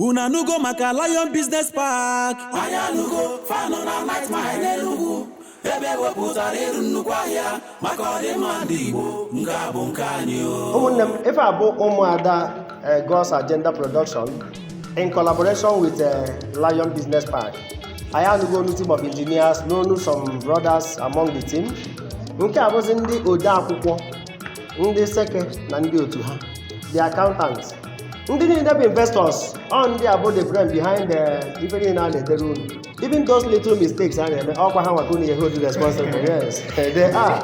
Unu anụgo maka Lion Business Park? Anyị anụgo fanụ na Ninth Mile n'Enugu, ebe ewepụtara ịrụ nnukwu ahịa maka ọdịmma ndị Igbo. Nke a bụ nke anyị o. Ụmụnne m, ife a bụ ụmụada God's Agenda Production in collaboration with Lion Business Park. Anyị anụgo olu team of engineers n'onu some brothers among the team. Nke a bụzi ndị ode akwụkwọ, ndị seke na ndị otu ha, the accountants, ndị niile bụ investors. Ọ ndị a bụ the brain behind the ife niile a na-edere unu. Even those little mistakes a na-eme, ọkwa ha nwaka unu ihe hold responsible. Yes, they are.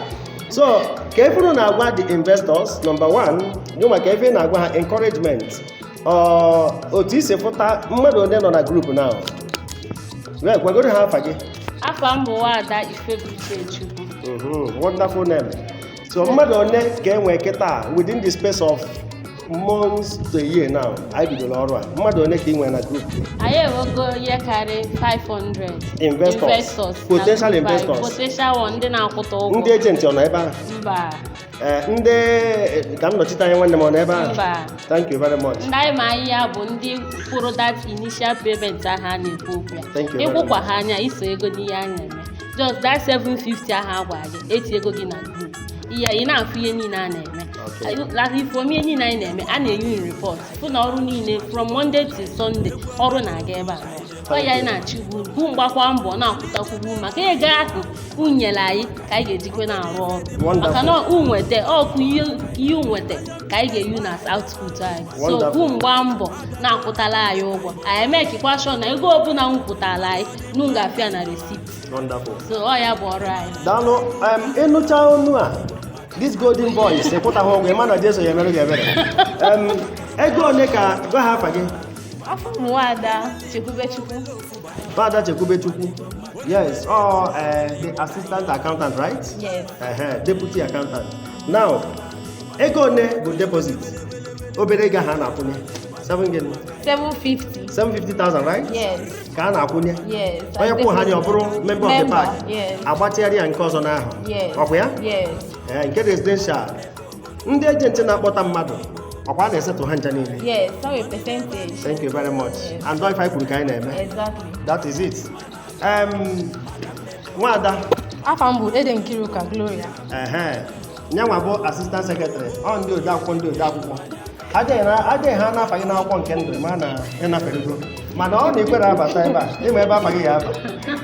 So ka ife unu na-agwa the investors, number one, gị maka ife ị na-agwa ha, encouragement, ọ otu isi fụta mmadụ onye nọ na group now, wee gwagoro ha afa gị. Afa m bụ Nwaada Ifebuche Chukwu. Wonderful name. So mmadụ one ka e nwee kịta within the space of months to a year now anyị bidoro ọrụ a? Mmadụ one ka ị nwere na group? Anyị enwego ihe karị 500 Investors. Investors na Potential group anyị. investors. Potential one, ndị na-akwụta ụgwọ. Ndị agent ọ nọ ebe ahụ? Mba. Ee, ndị ka m nọchite anya nwanne m ọ nọ ebe ahụ? Mba. Thank you very much. Ndị anyị ma ahịa bụ ndị kwụrụ that initial payment ahụ a na-ekwu okwu ya. Thank you very Ịkwụkwa ha anya iso ego n'ihe a na-eme, just that 750 ahụ a gwara gị, eti ego gị na group, ihe ị na-afụ ihe niile a na-eme. Like ifom ihe niile anyị na-eme, a na-enye report fụ na ọrụ niile from Monday till Sunday, ọrụ na-aga ebe a. Ọ ya anyị na-achịgbu bụ mgbakwa mbọ na-akwụtakwugbu maka ego ahụ unyere anyị ka anyị ga-ejikwe na-arụ ọrụ. Wonderful. Maka na unweta ọkụ ihe ihe unweta ka anyị ga-eyu na output anyị. So Wonderful. bụ mgba mbọ na-akwụtala anyị ụgwọ anyị, emekikwa sure na ego ọbụla nwụpụtara anyị nu ga-afịa na receipt. Wonderful. So ọ ya bụ ọrụ anyị. Daalụ. Ịnụcha onu a, this golden voice, ịkwụtaghị ụgwọ, ịma na Jesu ya emerụ gị ebere. Ego one ka gwa ha afa gị? Afọ m Nwaada Chekwubechukwu. Nwada Chekwubechukwu, yes, ọ the assistant accountant, right? Yes. Ehe, deputy accountant. Now, ego one bụ deposit, obere ego ahụ a na-akwụnye, 7 gịnị? 750. 750,000, right? Yes. Ka a na-akwụnye. Yes. Onye kwụ ha anya ọ bụrụ member of the Member, park. Yes. Agbatịgharị ya nke ọzọ n'ahụ. Yes. Ọkwa ya? Yes. Ee, nke residential, ndị agent na-akpọta mmadụ, ọkwa a na-esetụ ha ncha niile? Yes. Some a percentage. Thank you very much. Yes. And ife anyị kwuru ka anyị na-eme. Exactly. That is it. Nwada. Afa m bụ Eden Kiruka Gloria. Ehe, nyanwa bụ assistant secretary. Ọ ndị ode akwụkwọ, ndị ode akwụkwọ adịghị ha n'afa gị n'akwụkwọ nke ndụ ma na ịnaferego, mana ọ na-ekwere abata ebe a ịma ebe afa gị ya aba,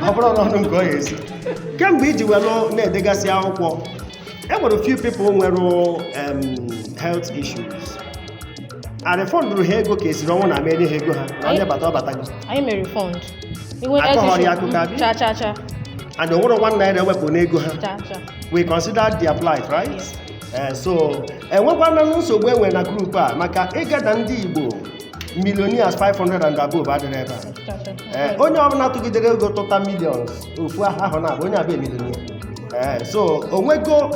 ọ bụrụ n'ọnụ nke ọ ya esi kemgbe iji welụ na-edegasị akwụkwọ. E nwere few people nwere health issues, a refundụrụ ha ego ka esiri ọnwụ na mere ha ego ha na onye bata ọ batago? Anyị mere refund. Inwe Akọghọrọ ya akụkọ abi? Cha cha cha. And o nwere ₦1 ewepụ n'ego ha? Cha cha. We consider their plight, right? Yes. So enwekwana nsogbu enwe na group a maka ịgada ndị Igbo millionaires 500 and above adịrị ebe a? Cha cha. Onye ọbụla tụgidere ego tụta millions ofu ahụ na-abụ onye abịa millionaire. So onwego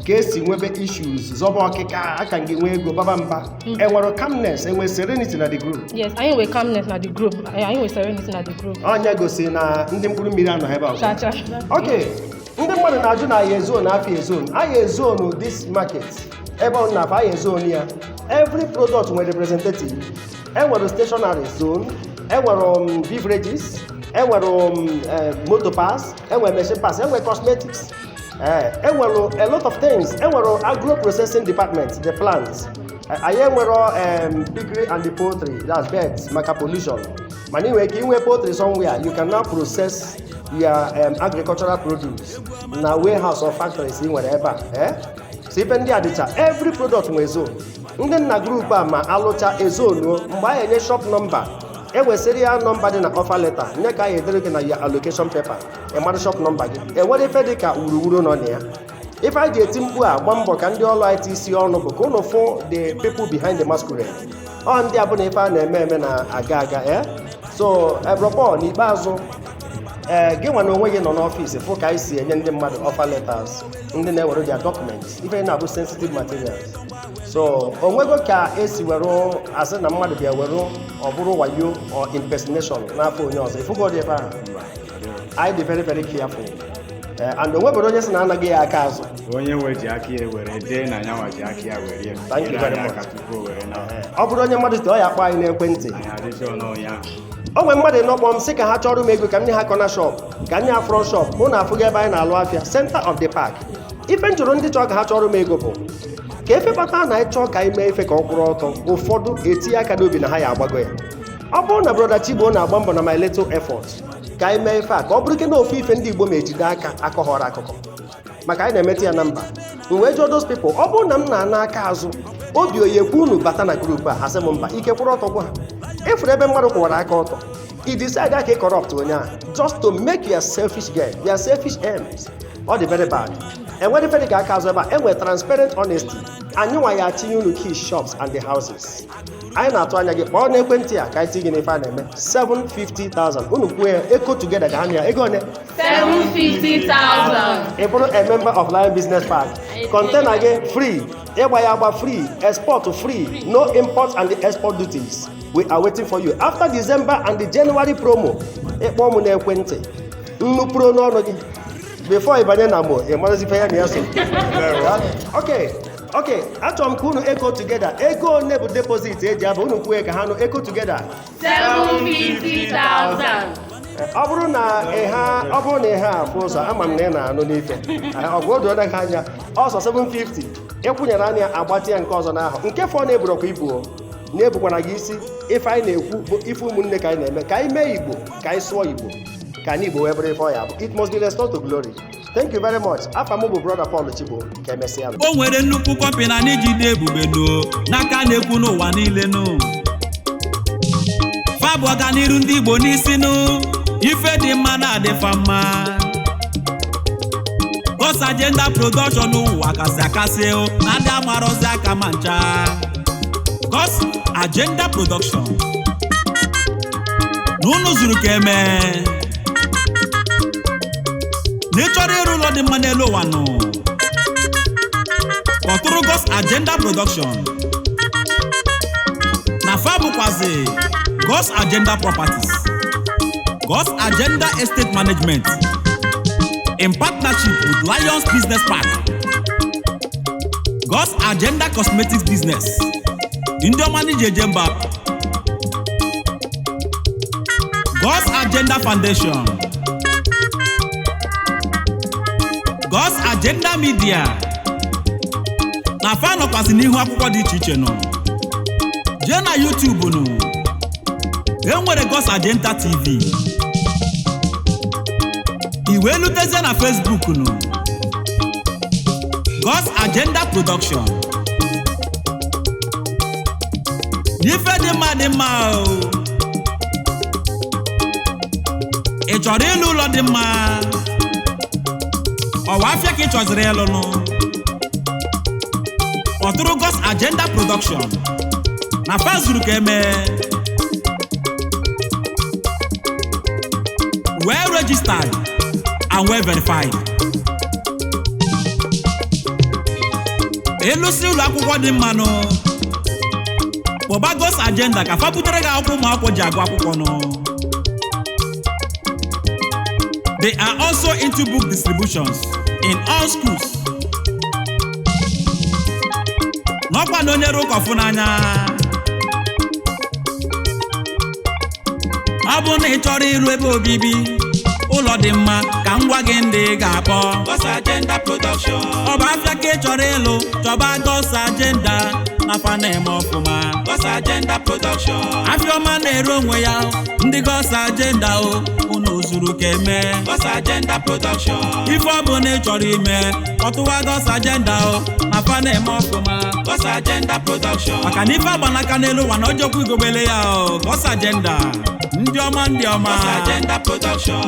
ka esi nwebe issues, zọba ọkịka aka gị nwee ego baba mba? Enwere calmness, enwe serenity na the group? Yes, anyị nwe calmness na the group. Anyị nwe serenity na the group. Onye gosi na ndị mkpụrụ mmiri anọ ebe a. Cha cha. Ok, ndị mmadụ na-ajụ na aya zone afọ zone, aya zone this market ebe ọ na-afọ aya zone ya, every product nwere representative. Enwere stationery zone, enwere beverages, enwere motor parts, enwere machine parts, enwere cosmetics, enwere a lot of things, enwere agro processing department, the plant. Anyị enwere piggery and the poultry, that's birds, maka pollution, mana ị nwere ike inwe poultry somewhere. You can now process your agricultural produce na warehouse or factories ị nwere ebe a. Eh? So ife ndị a dịcha, every product nwere zone. Ndị nna group a ma alụcha ezonuo mgbe anyị enye shop number, ewesịrị ya number dị na offer letter nye ka anyị edere gị na ya allocation paper, ịmara shop number gị. Enwere ife dị ka wuruwuru nọ na ya. Ife anyị ji eti mkpu a gba mbọ ka ndị ọrụ ITC ọnụ bụ ka ụnụ fụ the people behind the masquerade. Ọ ndị a bụ na ife a na-eme eme na-aga aga. So ebrọpọ n'ikpeazụ, ee, gị nwa na onwe gị nọ n'ọfịs fụ ka anyị si enye ndị mmadụ offer letters, ndị na-ewere their documents, ife na-abụ sensitive materials. So onwego ka esi were asị na mmadụ bịa were ọ bụrụ wayo or impersonation n'afọ onye ọzọ, ịfụgo dị ebe ahụ? Anyị dị very very careful. And o nwebere onye sị na anaghị ya aka azụ. Onye nwe ji aka ya were dee na nyanwa ji aka ya were ya. Thank you Nyere very anyị much. aka tupu o were na. Ọ bụrụ onye mmadụ site, ọ ya akpọ anyị n'ekwentị. Anyị adịcha ọnụ ụnyaahụ. O nwere mmadụ nọkpọ m sị ka ha chọrọ m ego ka m nye ha corner shop, ka m nye ha front shop. Hụ na afụghị ebe anyị na-alụ afịa, center of the park. Ife m jụrụ ndị chọọ ka ha chọrọ m ego bụ ka efe kpata na anyị chọọ ka anyị mee ife ka ọ kwụrụ ọtọ. Ụfọdụ etinye aka n'obi na ha ya agbago ya. Ọ bụrụ na Brother Chigbo na-agba mbọ na my little effort ka anyị mee ife a ka ọ bụrụ ike na ofu ife ndị Igbo ma ejide aka akọghọrọ akụkọ maka anyị na-emetụ ya na mba. M wee jụọ those people, ọ bụrụ na m na-ana aka azụ, obi oyekwu unu bata na group a? Ha sị m mba. Ike kwụrụ ọtọ gwa ha ịfụrụ ebe mmadụ kwụwara aka ọtọ, i decide ka ị corrupt onye ahụ just to make your selfish gain, your selfish ends. Ọ dị very bad. Enwere ife dị ka aka azụ ebe a. Enwere transparent honesty. Anyị nwa ya atinye unu key shops and the houses. Anyị na-atụ anya gị kpọọ n'ekwentị a ka anyị tinye gị n'ife a na-eme. 750,000, unu kwuo ya, echo together ka ha na ya ego one. 750,000. Ị bụrụ a member of Lion Business Park, container gị free, ịgba ya agba free, export free, no import and the export duties. We are waiting for you after December and the January promo. Ịkpọ m n'ekwentị, nnupụrụ n'ọnụ gị before ị banye na mo, ị marazi ife ya na ya so. Okay, achọrọ m ka unu echo together, ego one bụ deposit eji aba? Unu kwuo ka ha nụ, echo together. 750,000. Ọ bụrụ na ị ha, ọ bụrụ na ị ha afụ ụzọ, ama m na ị na-anụ n'ife ọgwụ odo gị anya ọsọ. 750 ịkwụnyere anya agbatị ya nke ọzọ n'ahụ nke fọ na-eburokwa ibu o na-ebukwana gị isi. Ife anyị na-ekwu bụ ife ụmụnne ka anyị na-eme, ka anyị mee Igbo, ka anyị sụọ Igbo, ka anyị Igbo wee bụrụ ife ọ ya bụ. It must be restored to glory. Thank you very much. Afa m bụ Brother Paul Chigbo. Ka emesịa. O nwere nnukwu company na n'ijide ebube nụ n'aka na-ekwu n'ụwa niile nụ. Fa bụ ọganiru ndị Igbo n'isi nụ. Ife dị mma na-adịfa mma. God's Agenda Production, ụwa kasị akasị o, na ndị amarọzi aka ma ncha. God's Agenda Production na unu zuru ka eme na ị chọrọ ịrụ ụlọ dị mma n'elu ụwa nụ, kpọtụrụ God's Agenda Production. Na fa bụkwazi God's Agenda Properties, God's Agenda Estate Management in partnership with Lions Business Park, God's Agenda Cosmetics Business, ndị ọma ndị ji eje mba, God's Agenda Foundation, God's Agenda Media. Na fa nọkwasị n'ihu akwụkwọ dị iche iche nọ. Jee na YouTube nụ, e nwere God's Agenda TV. I wee lutezie na Facebook nụ, God's Agenda Production. N'ife dị mma dị mma o. Ị chọrọ ịlụ ụlọ dị mma, ọwa afịa ka ị chọziri ịlụnụ, kpọtụrụ God's Agenda Production na fa zuru ka eme. Well registered and well verified. Ịlụsị ụlọ akwụkwọ dị mmanụ, kpọba God's Agenda ka fa butere gị akwụkwọ ụmụ akwụkwọ ji agụ akwụkwọ nụ. They are also into book distributions in all schools. N'ọkwa na onye ụka ọfụ n'anya. Ọ bụ na ị chọrọ ịrụ ebe obibi, ụlọ dị mma, ka m gwa gị ndị ị ga-akpọ. God's Agenda Production. Ọ bụ afịa ka ị chọrọ ịlụ, chọba God's Agenda na fa na-eme ọfụma. God's Agenda Production. Afịa ọma na-ere onwe ya. Ndị God's Agenda o, unu zuru ka eme. God's Agenda Production. Ife ọ bụ na ị chọrọ ime, ọtụwa God's Agenda o na fa na-eme ọfụma. God's Agenda Production. Maka na ife agbanaka n'elu ụwa na ojokwu igogbele ya o. God's Agenda, ndị ọma, ndị ọma. God's Agenda Production.